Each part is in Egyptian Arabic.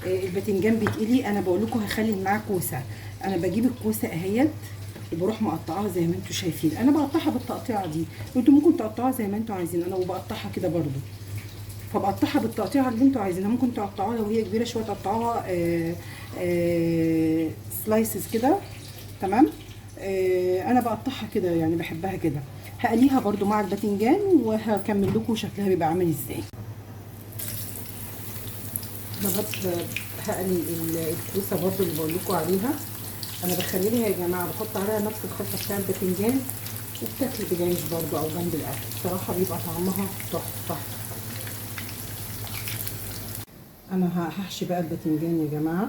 الباذنجان بيتقلي. انا بقول لكم هخلي معاه كوسة. انا بجيب الكوسه اهيت وبروح مقطعاها زي ما انتم شايفين. انا بقطعها بالتقطيعه دي، انتم ممكن تقطعوها زي ما انتم عايزين، انا وبقطعها كده برضو. فبقطعها بالتقطيعه اللي انتم عايزينها. ممكن تقطعوها لو هي كبيرة شوية تقطعوها slices كده، تمام. انا بقطعها كده يعني، بحبها كده. هقليها برضو مع الباذنجان وهكمل لكم شكلها بيبقى عامل ازاي. انا هقلي الكوسه برضو اللي بقول لكم عليها. انا بخليها يا جماعة، بحط عليها نفس الخلطة بتاع الباذنجان، وبتاكل بالعيش برضو او جنب الاكل. بصراحة بيبقى طعمها تحفة. انا هحشي بقى الباذنجان يا جماعة.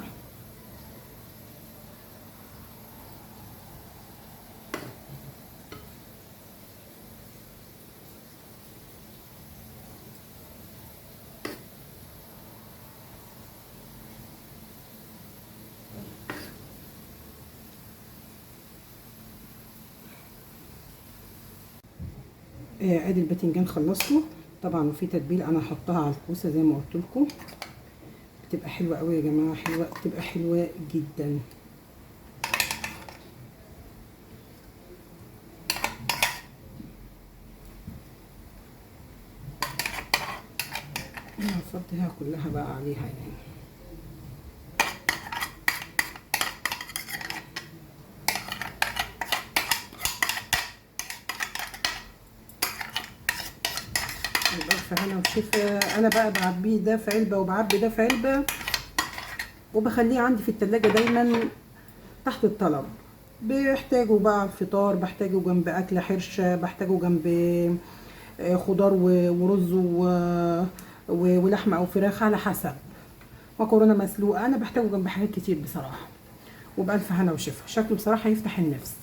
ادي الباذنجان خلصته طبعا، وفي تتبيله انا هحطها على الكوسه زي ما قلت لكم. بتبقى حلوة قوي يا جماعة، حلوة، بتبقى حلوة جدا. انا هفضيها كلها بقى عليها يعني. هنا وشفا. انا بقى بعبيه ده في علبة وبعبي ده في علبة، وبخليه عندي في التلاجة دايما تحت الطلب. بحتاجه بقى على الفطار، بحتاجه جنب اكله حرشه، بحتاجه جنب خضار ورز ولحمه او فراخ على حسب، مكرونه مسلوقة. انا بحتاجه جنب حاجات كتير بصراحة. وبألف هنا وشفا. شكله بصراحة يفتح النفس.